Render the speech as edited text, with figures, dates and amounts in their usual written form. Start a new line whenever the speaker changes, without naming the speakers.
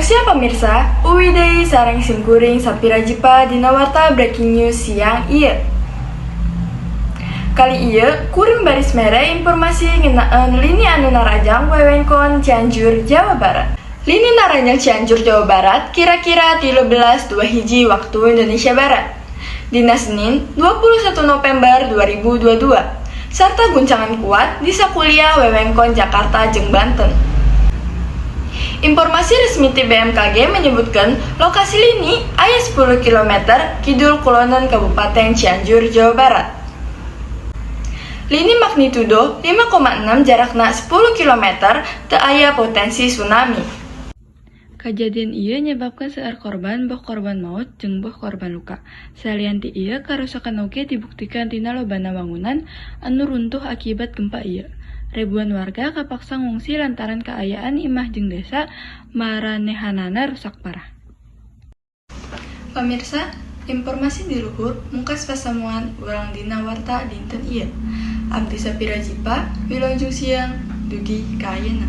Siang, pemirsa, uih deui sareng simkuring Sapira Jipa dina warta breaking news siang ieu. Kali ieu kuring baris mere informasi ngeunaan lini anu narajang wewengkon Cianjur, Jawa Barat. Lini narajang Cianjur, Jawa Barat kira-kira 13.21 waktu Indonesia Barat. Dina Senin 21 November 2022 serta guncangan kuat di sakuliah wewengkon Jakarta jeung Banten. Informasi resmi ti BMKG menyebutkan lokasi lini aya 10 km kidul kulonan Kabupaten Cianjur, Jawa Barat. Lini magnitudo 5,6, jarakna 10 km, teu aya potensi tsunami. Kajadian ieu nyebabkeun seueur korban, boh korban maut jeung boh korban luka. Salian ti ieu, karusakan oge dibuktikan tina lobana wangunan anu runtuh akibat gempa ieu. Ribuan warga kapaksa ngungsi lantaran kaayaan imah jeung desa maranehanana rusak parah. Pamirsa, informasi di luhur mungkas pasamuan urang dina warta dinten ieu. Abdi Sapira Jipa, wilujeng siang, dugi ka ayeuna.